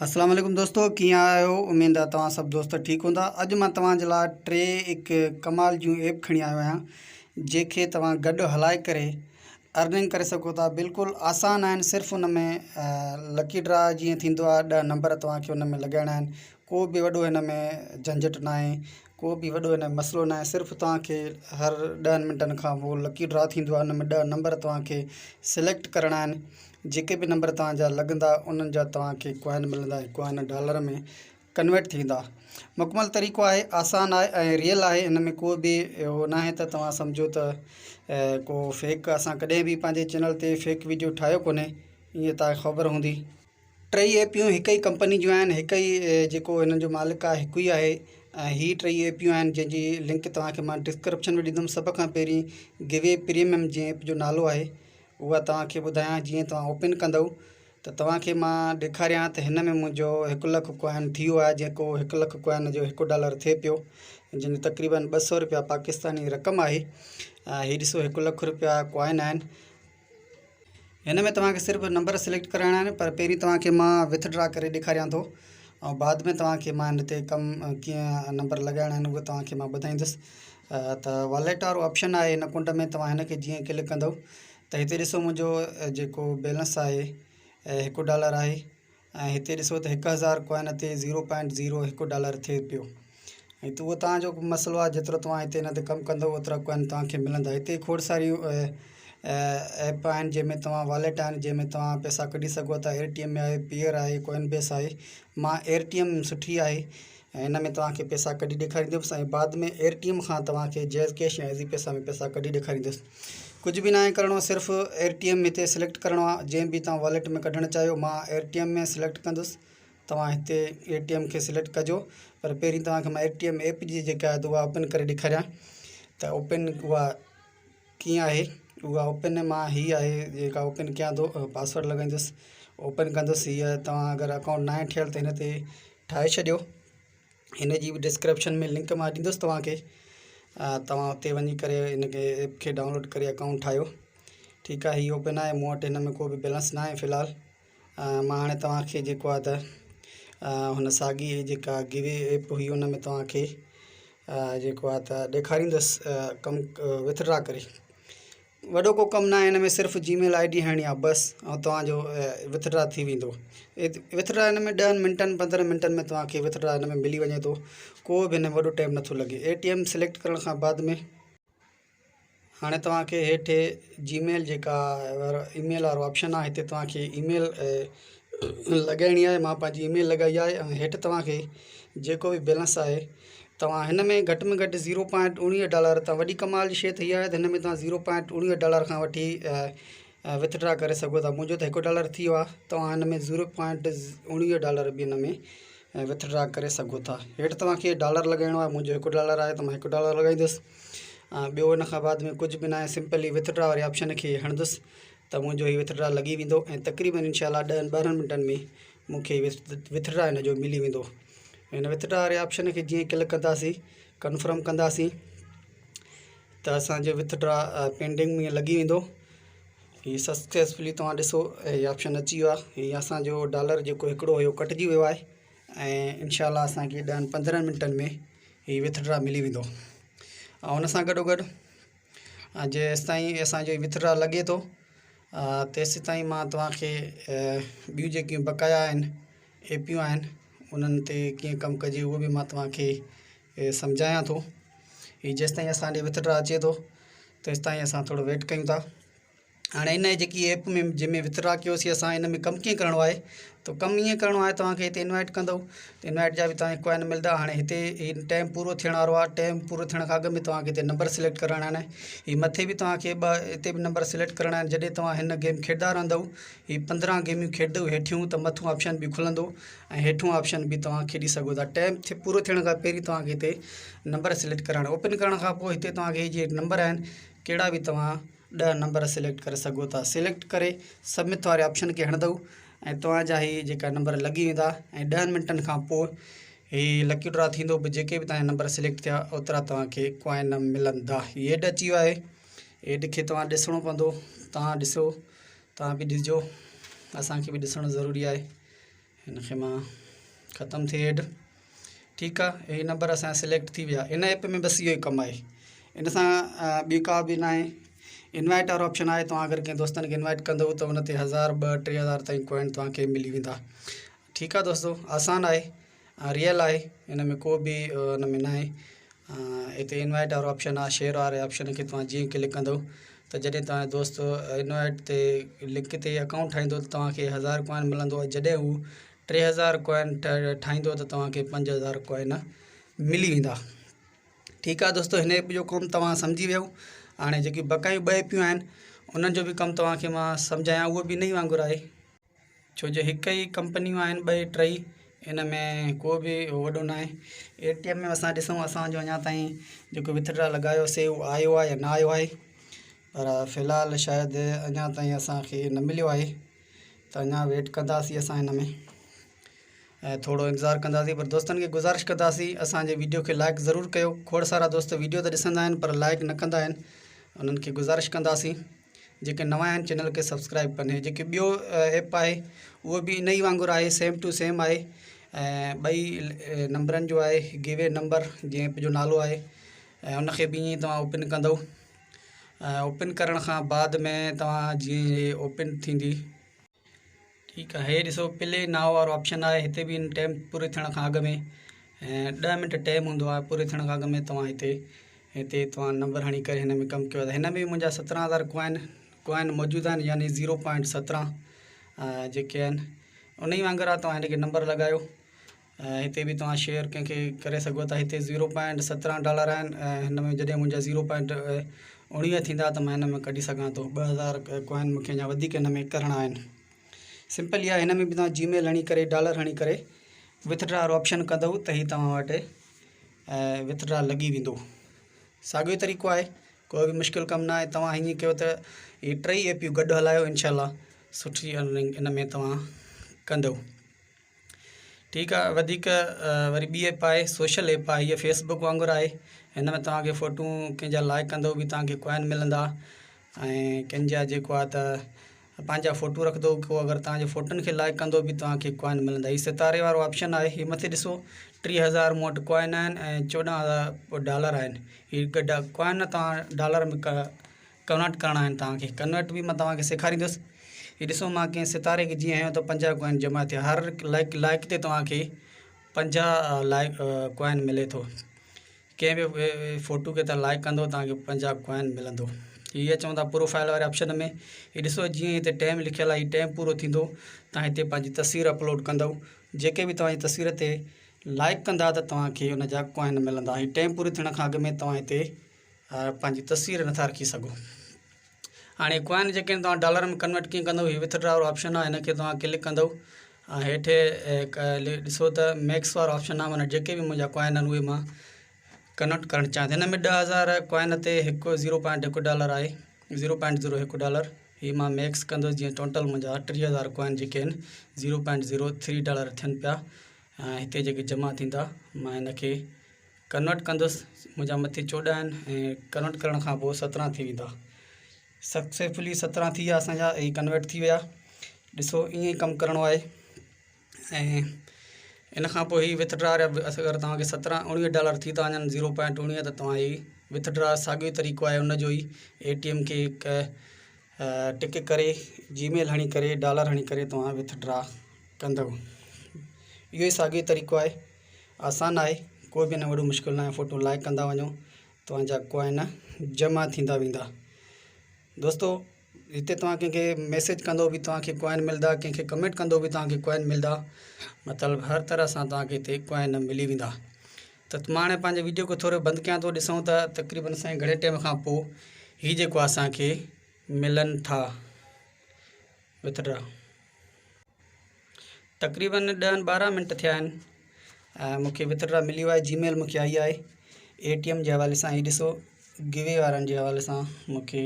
اسلام عليڪم دوستو ڪيئن آهيو اميد آهي توهان سڀ دوست ٺيڪ هوندا اڄ مان توهان جي لاء ٽي هڪ ڪمال جون ايپ کڻي آيو آهيان جنهن کي توهان گڏ هلائي ڪري ارننگ ڪري سگهو ٿا بلڪل آسان آهن صرف ان ۾ لڪي ڊرا جيئن ٿيندو آهي ڏهه نمبر توهان کي ان ۾ لڳائڻا آهن ڪو به وڏو هن ۾ جهنجهٽ ناهي ڪو به وڏو هن ۾ مسئلو ناهي صرف توهان کي هر ڏهن منٽن کان پوء لڪي ڊرا ٿيندو آهي ان ۾ ڏهه نمبر توهان کي سليڪٽ ڪرڻا آهن جيڪي به نمبر توهان جا لڳندا انهن جا توهان کي ڪوائن ملندا ۽ ڪوائن ڊالر ۾ ڪنورٽ ٿيندا مڪمل طريقو آهي آسان آهي ۽ ريئل آهي هن ۾ ڪو به اهو ناهي ته توهان سمجهو ته ڪو فيڪ اسان ڪڏهن به پنهنجي چينل تي فيڪ ويڊيو ٺاهيو ڪونهي ائين توهان کي خبر هوندي. ٽئي ايپيون هڪ ئي ڪمپني جون آهن هڪ ئي جيڪو هنن جو مالڪ آهي هڪ ئي آهي ۽ هي ٽئي ايپيون آهن جنهن جي لنڪ توهان کي مان ڊسڪرپشن ۾ ڏيندم سڀ کان پهرين گوي پريميم جنهن ايپ جو نالو آهي اها توهان کي ٻڌايان جيئن توهان اوپن ڪندؤ ته توهان کي مان ڏيکاريان ته هن ۾ منهنجو هڪ لک ڪوائن ٿي ويو آهي جيڪو هڪ لک ڪوائن جو هڪ ڊالر ٿئي پيو جنهن جو تقريبن ٻه سو روپيا پاڪستاني رقم آهي هي ڏسو هڪ لک روپيا ڪوائن آهن هن ۾ توهان کي صرف نمبر سليڪٽ ڪرائڻا آهن پر پهرين توهان کي مان وٿ ڊرا ڪري ڏيکاريان ٿو ۽ بعد ۾ توهان کي مان هن تي ڪم ڪيئن نمبر لڳائڻا آهن اهي توهان کي مان ٻڌائيندس ته واليٽ وارو آپشن آهي هن ڪنڊ ۾ توهان هن کي جيئن ڪلڪ ڪندو ته هتي ڏسو منهنجو جيڪو بيلنس آهي هڪ ڊالر آهي ۽ هتي ڏسو ته هڪ هزار ڪوائن تي زيرو پوائنٽ زيرو هڪ ڊالر ٿئي پيو ۽ ته اهو توهان جو مسئلو آهي جيترو توهان هتي هن تي ڪم ڪندو اوترا ڪوائن توهان کي ملندا هتي کوڙ ساريون ايپ آهن جنهن ۾ توهان واليٽ آهن جنهن ۾ توهان پئسا ڪڍي سگهو ٿا اي ٽي ايم آهي پيئر آهي ڪوائن بيس آهي مان اي ٽي ايم سٺي آهي ۽ ان ۾ توهان کي پئسا ڪڍي ڏيکاريندس ۽ بعد ۾ ايئر ٽي ايم کان توهان کي جيز ڪيش يا ايزي پئسا ۾ پئسا ڪڍي ڏيکاريندس ڪجهه به ناهي ڪرڻو صرف ايئر ٽي ايم هتي سليڪٽ ڪرڻو آهي جنهن به توهان واليٽ ۾ ڪڍڻ چاهيو مان ايئر ٽي ايم ۾ سليڪٽ ڪندس توهان هتي اي ٽي ايم کي سليڪٽ ڪجو پر پهرين توهان کي مان اي ٽي ايم ايپ جي جيڪا آهي اها اوپن ڪري ڏيکاريان ته اوپن اها ڪيئن آهي اها اوپن مان هي آهي جيڪا اوپن ڪيان ٿو پاسورڊ لڳائيندس اوپن ڪندس هيء توهان اگر اڪائونٽ ناهي ٺهيل ته هن تي ٺاهي ڇڏيو هن جي به ڊسڪرپشن ۾ لنڪ مان ڏيندس توهان کي توهان اتي وڃي ڪري هن کي ايپ کي ڊائونلوڊ ڪري اڪائونٽ ٺاهيو ٺيڪ آهي هي اوپن آهي مون وٽ هن ۾ ڪو به بيلنس نه آهي في الحال مان هاڻي توهان کي جيڪو آهي ته هن ساڳي جيڪا گوي ايپ هئي ان ۾ توهان کي جيڪو آهي ته ڏيکاريندس ڪم وٿڊرا ڪري وڏو ڪو ڪم ناهي هن ۾ صرف جي ميل I D هڻڻي آهي بس ۽ توهان جو وٿڊرا ٿي ويندو وٿڊرا هن ۾ ڏهن منٽن پندرهن منٽن ۾ توهان کي وٿڊرا هن ۾ ملي وڃي ٿو ڪو به هن ۾ وڏو ٽائيم نٿو لڳي اي ٽي ايم سليڪٽ ڪرڻ کان بعد ۾ هاڻي توهان کي هيٺ جي ميل جيڪا اي ميل وارو آپشن آهي هتي توهان کي اي ميل لڳائڻي آهي مان پنهنجي اي ميل لڳائي آهي ۽ هيٺ توهان کي جيڪو به بيلنس آهي توهان هن ۾ گهٽ ۾ گهٽ زيرو پوائنٽ اڻويهه ڊالر تان وڏي ڪمال جي شيء ته اها آهي ته هن ۾ توهان زيرو پوائنٽ اڻويهه ڊالر کان وٺي وٿڊرا ڪري سگهو ٿا منهنجو ته هڪ ڊالر ٿي ويو آهي توهان هن ۾ زيرو پوائنٽ اڻويهه ڊالر به هن ۾ وٿڊرا ڪري سگهو ٿا هيٺ توهان کي ڊالر لڳائڻو آهي منهنجو هڪ ڊالر آهي ته مان هڪ ڊالر لڳائيندس ٻيو ان کان بعد ۾ ڪجهه به ناهي سمپلي وٿڊرا واري آپشن کي هڻندس ته منهنجو هي وٿڊرا لڳي ويندو ۽ تقريبن انشاء الله ڏهن ٻارهن منٽن ۾ مون کي وٿڊرا هن جو ملي ويندو هن وٿڊرا واري آپشن کي جيئن ڪلڪ ڪنداسين ڪنفرم ڪنداسين ته اسانجو وٿڊرا پينڊنگ ۾ لڳي ويندو هي سڪسيسفلي توهان ڏسو هي آپشن اچي ويو آهي هي اسانجو ڊالر جيڪو هڪڙو هيو ڪٽجي ويو آهي ۽ انشاء الله اسانکي ڏهن پندرهن منٽن ۾ هي وٿڊرا ملي ويندو ۽ ان سان گڏو گڏ جيستائين اسان جو وٿڊرا لڳي ٿو تيسيتائين مان توهان کي ٻيون جيڪيون بقايا آهن ايپيون آهن انهن تي ڪيئن ڪم ڪجي اهو به مان توهان کي سمجهايان ٿو هي جيستائين اسان ڏي وٿڊرا اچي ٿو تيستائين اسان ٿورو ويٽ ڪيون ٿا هاڻي ان جيڪي ايپ ۾ جنهن ۾ وٿڊرا ڪيوسين اسان ان ۾ ڪم ڪيئن ڪرڻو آهي ته ڪم ائين ڪرڻو آهي توهان کي هتي انوائٽ ڪندو ته انوائٽ جا به توهان کي ڪوائن ملندا هاڻي هتي هي ٽائيم پورو ٿيڻ وارو آهي ٽائيم پورو ٿيڻ کان اڳ ۾ توهان کي هتي نمبر سليڪٽ ڪرڻا آهن هي مٿي به توهان کي ٻه هتي به نمبر سليڪٽ ڪرڻا آهن جڏهن توهان هن گيم کيڏندا رهندو هي پندرهن گيميون کيڏندو هيٺيون ته مٿون آپشن به کلندو ۽ هيٺون آپشن به توهان کيڏي سگهو ٿا ٽائيم پورو ٿيڻ کان پهرين توهان کي هتي نمبر سليڪٽ ڪرڻا اوپن ڪرڻ کان پوء هتي توهان کي هي جي نمبر آهن ڪهڙا به توهان ڏهه نمبر سليڪٽ ڪري سگهو ٿا سليڪٽ ڪري سبمٽ واري آپشن کي هڻندو ۽ توهان جا هي جيڪا نمبر لڳي ويندا ۽ ڏهن منٽن کان پوء هي لڪي ڊرا ٿيندو به جيڪي به توهان جا نمبر سليڪٽ ٿيا اوترا توهان کي ڪوائن ملندا هي ايڊ اچي ويو آهي ايڊ کي توهان ڏسڻو پوندو توهان ڏسو توهان به ڏسجو اسانکي به ڏسڻ ضروري آهي. هن کي مان ختم ٿئي ايڊ ٺيڪ آ هي نمبر اسان جا سليڪٽ ٿي ويا ان ايپ ۾ بس اهو ئي ڪم آهي ان سان ٻي ڪا به ناهي انوائٽ وارو آپشن آهي توهان اگر ڪنهن دوستن کي انوائٽ ڪندو ته ان تي هزار ٻه 3000 تائين ڪوائن توهان کي ملي ويندا. ٺيڪ آ دوستو آسان آهي ريئل آهي ان ۾ ڪو به ان ۾ ناهي هتي انوائٽ وارو آپشن آهي شيئر واري آپشن کي توهان جيئن ڪلڪ ڪندو ته جڏهن توهان جو دوست انوائٽ تي لنڪ تي اڪائونٽ ٺاهيندو ته توهان کي هزار ڪوائن ملندو ۽ جڏهن هو 3000 ڪوائن ٺاهيندو ته توهان کي 5000 ڪوائن ملي ويندا. ٺيڪ آ دوستو هن ايپ جو ڪم توهان سمجهي ويو هاڻي جيڪي بقايون ٻه ايپيون آهن انهن جو به ڪم توهان کي مان سمجهايان اهو به ان ئي وانگر آهي. ڇو جو هڪ ئي ڪمپنيون آهن ٻئي ٽئي ان ۾ ڪو به وڏو نه آهي اي ٽي ايم ۾ اسان ڏسون اسانجو اڃا تائين جيڪو وٿڊرا لڳايوسي اهو آيو آهي يا نه آيو آهي پر في الحال شايد اڃا تائين اسانکي نه مليو آهي ته اڃا ويٽ ڪنداسين اسان هن ۾ ۽ ٿورو انتظار ڪنداسين پر دوستن کي گذارش ڪنداسين اسانجي ويڊيو کي لائڪ ضرور ڪيو کوڙ سارا دوست ويڊيو ته ڏسندا آهن پر لائڪ نه ڪندا آهن انهن کي گذارش ڪنداسين جيڪي نوان آهن چينل کي سبسڪرائب ڪن هي جيڪي ٻيو ايپ آهي اهو به ان ئي وانگر آهي سيم ٽو سيم آهي ۽ ٻئي نمبرن جو آهي گيوي نمبر جنهن ايپ جو نالو آهي ۽ ان کي به ائين توهان اوپن ڪندو ۽ اوپن ڪرڻ کان بعد ۾ توهان جيئن هي اوپن ٿيندي ٺيڪ آهي هي ڏسو پلي ناو وارو آپشن آهي هتي به ٽيم پوري ٿيڻ کان اڳ ۾ 10 منٽ ٽيم هوندو آهي پوري ٿيڻ کان اڳ ۾ توهان هتي هتي توهان نمبر هڻي ڪري هن ۾ ڪم ڪيو هن ۾ منهنجا 17000 ڪوائن ڪوائن موجود آهن يعني 0.17 جيڪي آهن ان ئي وانگر آهي توهان هن کي نمبر لڳايو هتي به توهان شيئر ڪنهن کي ڪري سگهو ٿا هتي 0.17 ڊالر آهن هن ۾ جڏهن منهنجا 0.19 ٿيندا ته مان هن ۾ ڪڍي سگهان ٿو 2000 ڪوائن مونکي اڃا وڌيڪ هن ۾ ڪرڻا آهن سمپل اها هن ۾ به توهان جي ميل هڻي ڪري ڊالر هڻي ڪري وٿڊرا وارو آپشن ڪندو ته هي توهان وٽ وٿڊرا لڳي ويندو ساڳيو طريقو آهي ڪو به مشڪل ڪم نه آهي توهان ائين ڪيو ته هي ٽئي ايپيون گڏ هلايو انشاء الله سٺي ارننگ ان ۾ توهان ڪندو. ٺيڪ آ وڌيڪ وري ٻي ايپ آهي سوشل ايپ آهي هيء فيس بڪ وانگر آهي هن ۾ توهان کي فوٽو ڪنهن جا لائڪ ڪندو به توهان کي ڪوائن ملندا ۽ ڪنهن جا جيڪو آهي ته پنهنجا فوٽو رکندو ڪو اگر توهان جي فوٽن کي لائڪ ڪندو به توهان کي ڪوائن ملندا هي ستاري وارو آپشن آهي هي مٿي ڏسو 3000 مون وٽ ڪوائن آهن ۽ 14000 ڊالر آهن هي ڪوائن توهان ڊالر ۾ ڪنورٽ ڪرڻا آهن توهان کي ڪنورٽ به مان توهان کي سيکاريندس هي ڏسو مان ڪنهن ستاري کي جيئن هنيو ته 50 ڪوائن جمع ٿيا هر لائڪ لائڪ تي توهان کي 50 لائڪ ڪوائن ملي ٿو ڪنهن به فوٽو کي توهان لائڪ ڪندو توهان کي 50 ڪوائن ملندو هي اچون ٿا پروفائل واري آپشن ۾ هي ڏسو جيئن هتي ٽائم لکيل آهي هي ٽائم پورو ٿيندو توهان هتي پنهنجي تصوير اپلوڊ ڪندو جيڪي به توهان جي تصوير تي لائڪ ڪندا ته توهان کي ان جا ڪوائن ملندا هي ٽائم پوري ٿيڻ کان اڳ ۾ توهان هتي پنهنجي تصوير نٿا رکي سگهو هاڻي ڪوائن جيڪي آهن توهان ڊالر ۾ ڪنورٽ ڪيئن ڪندو هي وٿ ڊرا وارو آپشن آهي هن کي توهان ڪلڪ ڪندو ۽ هيٺ ڏسو ته ميڪس وارو آپشن آهي معنيٰ جيڪي به منهنجا ڪوائن آهن اهي مان ڪنورٽ ڪرڻ چاهيان ٿو هن ۾ 10000 ڪوائن تي هڪ زيرو پوائنٽ هڪ ڊالر آهي زيرو پوائنٽ زيرو هڪ ڊالر هي مان ميڪس ڪندس جيئن ٽوٽل منهنجا 30000 ڪوائن جيڪي آهن zero point zero three dollar ٿين پيا ۽ هتي جيڪي جمع ٿيندا مان هن کي ڪنورٽ ڪندس منهنجا مٿي 14 آهن ۽ ڪنورٽ ڪرڻ کان پوء 17 ٿي ويندا سڪسيسفلي 17 ٿي ويا اسانجا ۽ ڪنورٽ ٿي ويا ڏسو ائين ئي ڪم ڪرڻو آهي ۽ ان کان پوء هي وٿ ڊرا اگر توهان کي 17 19 ڊالر ٿي ٿا وڃن زيرو پوائنٽ 19 ته توهان هي وٿ ڊرا ساڳيو طريقو آهي ان جو ئي اي ٽي ايم کي هڪ ٽڪ ڪري جي ميل هڻي ڪري ڊالر هڻي ڪري توهان وٿ ڊرا ڪندو اهو ئي ساڳيو طريقو آهي آسان آهي ڪو به نه وڏو مشڪل ناهي فوٽو لائڪ ڪندا وڃو توهان جا ڪوائن جمع ٿيندا ويندا دوستو هتي توهان ڪنهن کي ميسيج ڪندو به توهان کي ڪوائن ملدا ڪنهن کي ڪمينٽ ڪندو به توهان کي ڪوائن ملدا مطلب هر طرح سان توهان کي هتي ڪوائن ملي ويندا ته مان هاڻي پنهنجي ويڊيو کي ٿورو بند ڪيان ٿو ڏسون ته تقريبن سائين گهڻي ٽائيم کان پوء هي جيڪو اسانکي ملن ٿا وٿڊرا تقريبن ڏهن 12 منٽ ٿيا آهن ۽ مون کي وٿڊرا ملي ويو آهي جي ميل مون کي آئي آهي اي ٽي ايم جي حوالي سان هي ڏسو گوي وارن جي حوالي سان مون کي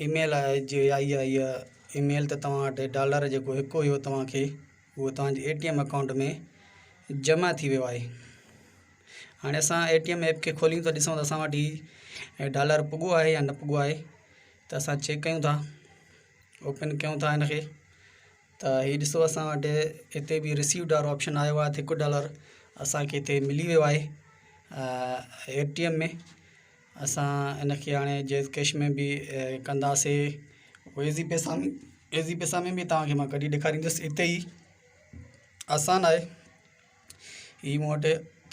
اي ميل آئي جي آئي آهي اها اي ميل ته توهان وٽ ڊالر جيڪو هڪ هيو توهان کي اهو توهان جي اي ٽي ايم اڪائونٽ ۾ جمع ٿي ويو آهي هاڻي اسان اي ٽي ايم ايپ کي کوليون ته ڏسون ته اسان وٽ هي ڊالر پڳو آهي يا نه پڳو آهي ته اسان چيڪ ڪيون ٿا اوپن ڪيون ٿا هن کي ته هي ڏسو اسان وٽ هتي به رسيوڊ وارو آپشن آيو آهي ته هڪ ڊالر اسانکي هتي ملي ويو آهي اي ٽي ايم ۾ اسان ان کي هاڻي جيز ڪيش ۾ به ڪنداسي ايزي پئسا ۾ ايزي پئسا ۾ به توهانکي مان ڪڍي ڏيکاريندس هتي ئي آسان آهي هي مون وٽ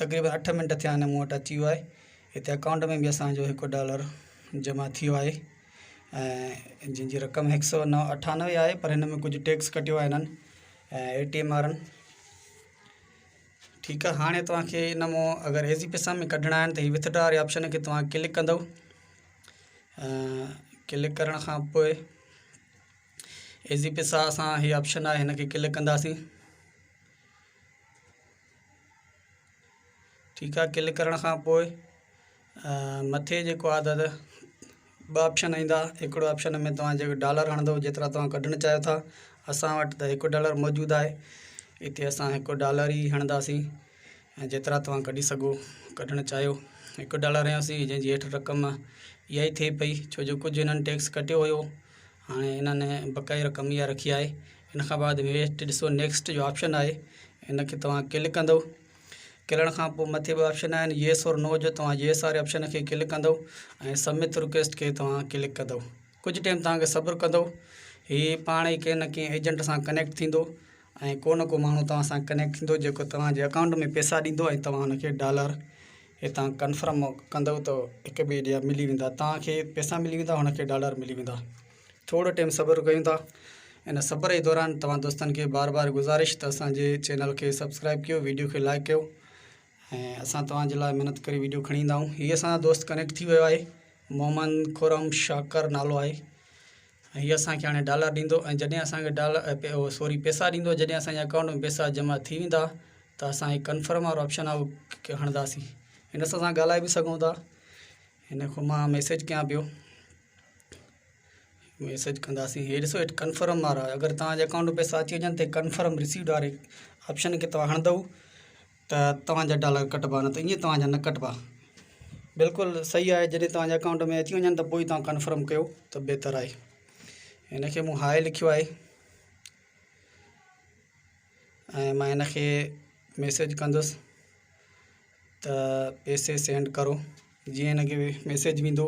تقريبن اٺ منٽ ٿيا آهن مون وٽ اچي ويو آهي هتي اڪائونٽ ۾ به اسانجو هڪ ڊالر جمع ٿي ويو آهي ۽ جنهن جي رقم هڪ سو نو اٺانوي آهي پر هن ۾ ڪجهه ٽيڪس ڪٽيو آهي هنن اي ٽي ايم وارن ٺيڪ آهي هاڻي توهانکي ان مون اگر ايزي پئسا ۾ ڪڍڻا آهن ته هي وٿڊرا واري آپشن کي توهان ڪلڪ ڪندو ڪلڪ ڪرڻ کان پوء ايزي پئسا اسان هي آپشن آهي هن کي ڪلڪ ڪنداسين ٺيڪ آ ڪلڪ ڪرڻ کان پوء مٿي جيڪو آ دادا ٻه آپشن ايندا هڪڙو آپشن ۾ توهان جيڪو ڊالر هڻندو جيترا توهان ڪڍڻ چاهيو ٿا اسان وٽ ته هڪ ڊالر موجود آهي هتي اسان هڪ ڊالر ئي هڻنداسين ۽ جيترا توهان ڪڍي سگهو ڪڍڻ چاهيو هڪ ڊالر هنيوسين جنهن جي هيٺ رقم اها ئي ٿئي پئي ڇو جو ڪجهه هنن ٽيڪس ڪٽيو هيو هاڻي انهن بقائي رقم اها رکي آهي ان کان بعد هيٺ ڏسو نيڪسٽ جو آپشن آهي ان کي توهان ڪلڪ ڪندو ڪلڻ کان پوء مٿي ٻه آپشن آهن يس اور نو جو توهان يس واري آپشن کي ڪلڪ ڪندو ۽ سبمٽ رڪويسٽ کي توهان ڪلڪ ڪندو ڪجهه ٽائيم توهان کي صبر ڪندو هي پاڻ ئي ڪنهن نه ڪنهن ايجنٽ سان ڪنيڪٽ ٿيندو ۽ ڪو نه ڪو ماڻهو توهان سان ڪنيڪٽ ٿيندو جيڪو توهان جي اڪائونٽ ۾ پئسا ڏيندو ۽ توهان ان کي ڊالر هتان ڪنفرم ڪندو ته هڪ ٻئي ڏي ملي ويندا توهان کي پئسا ملي ويندا هن کي ڊالر ملي ويندا ٿورو ٽائيم صبر ڪيون ٿا ان صبر جي دوران توهان دوستن کي بار بار گذارش ته اسان جي چينل کي سبسڪرائب ڪيو ويڊيو کي لائڪ ڪيو ۽ اسان توهان جي لاء محنت ڪري ويڊيو کڻي ايندا آهيون هي اسان جو دوست ڪنيڪٽ ٿي ويو آهي محمد خرم شاڪر نالو آهي ۽ هي اسان کي هاڻي ڊالر ڏيندو ۽ جڏهن اسان کي ڊالر سوري پئسا ڏيندو جڏهن اسان جي اڪائونٽ ۾ پئسا جمع ٿي ويندا ته اسان هي ڪنفرم وارو آپشن آهي اهو هڻنداسين هن سان اسان ڳالهائي به سگهون ٿا هن کان مان ميسيج ڪيان پيو ميسيج ڪنداسين هي ڏسو هيٺ ڪنفرم وارو آهي اگر توهان جي اڪائونٽ ۾ پئسا اچي وڃن ته ڪنفرم رسيوڊ واري آپشن کي توهان هڻندو ته توهان جا ڊالر ڪٽبا نه ته ائين توهان جا نه ڪٽبا بلڪل صحيح آهي جڏهن توهان جي اڪائونٽ ۾ اچي وڃن ته پوء توهان ڪنفرم ڪيو ته بهتر آهي هن کي مون هاء لکيو آهي ۽ مان هن کي ميسيج ڪندس ته پئسي سينڊ ڪرو جيئن هن کي ميسيج ويندو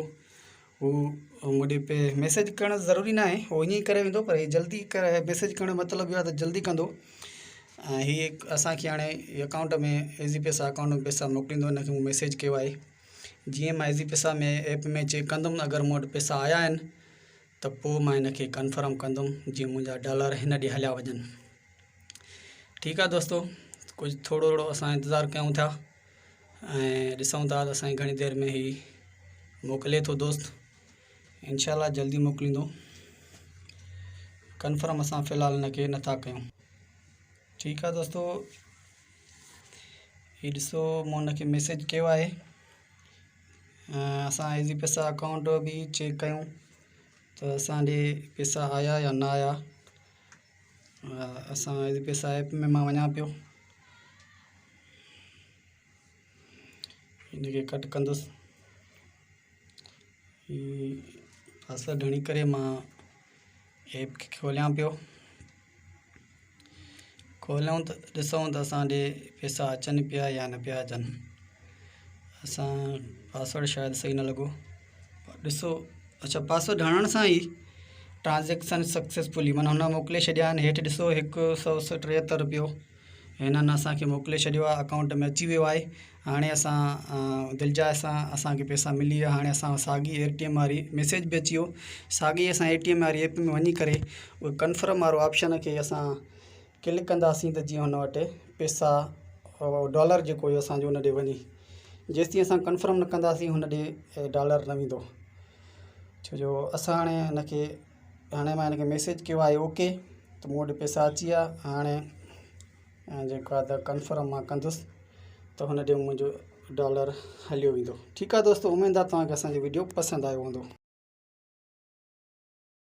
هو مون ڏي پي ميسيج ڪرڻ ضروري ناهي هو ائين ئي ڪري ويندو پر هي جلدي ڪري ميسيج ڪرڻ جو مطلب اهو آهي ته جلدي ڪندو ۽ هي اسانکي هاڻي اڪائونٽ ۾ ايزي پئسا اڪائونٽ ۾ پئسا موڪليندو هن کي مون ميسيج ڪيو آهي جيئن مان ايزي پئسا ۾ ايپ ۾ چيڪ ڪندم اگر مون وٽ پئسا آيا آهن ته پوء مان هن کي ڪنفرم ڪندم جيئن منهنجا ڊالر هن ڏي هليا وڃن ٺيڪ آهي دوستو ڪجهه ٿورو ٿورو اسان انتظار ڪيون ٿا ۽ ڏسون ٿا ته اسان گهڻي دير ۾ هي موڪلي ٿو دوست انشاء الله جلدي موڪليندو ڪنفرم اسان في الحال هن کي نٿا ڪيون ٺيڪ آهي دوستو هي ڏسو مون هن کي ميسيج ڪيو آهي اسان ايزي پئسا اڪائونٽ به چيڪ ڪيون ته اسان ڏي پئسا آيا يا نه آيا اسان ايزي پئسا ايپ ۾ مان وڃان پيو هن کي ڪٽ ڪندس هي پاسورڊ هڻي ڪري مان ايپ کي کوليان پيو کوليون ته ڏسون ته اسان ڏي پئسا اچن پيا يا نه پيا اچن اسان پاسورڊ شايد صحيح نه لڳو ڏسو اڇا پاسورڊ هڻڻ سان ئي ٽرانزيڪشن سڪسيسفلي معنيٰ هن موڪلي ڇڏيا آهن هيٺ ڏسو هڪ سو ٽيهتر روپيو هنن اسان کي موڪلي ڇڏيو آهي اڪائونٽ ۾ اچي ويو آهي هاڻي اسان دلجاء سان اسان کي پئسا ملي ويا هاڻي اسان ساڳي اي ٽي ايم واري ميسيج به اچي ويو ساڳي اسان اي ٽي ايم واري ايپ ۾ وڃي ڪري اهي ڪنفرم وارو آپشن کي اسان ڪلڪ ڪنداسين ته جيئن هن وٽ پئسا ڊالر جيڪو هيو اسانجو ان ڏي وڃي جيستائين اسان ڪنفرم نه ڪنداسين هن ڏي ڊالر نه ويندو ڇو جو اسان هاڻي هن کي هاڻي مان هن کي ميسيج ڪيو آهي اوڪي ته مون وٽ پئسا اچي ويا هاڻي جيڪو آهي ته ڪنفرم مان ڪندس ته هن ڏي منهنجو ڊالر هليو ويندو ٺيڪ آهي دوستو اميد آهي توهان کي اسانجو ويڊيو پسند آيو هوندو.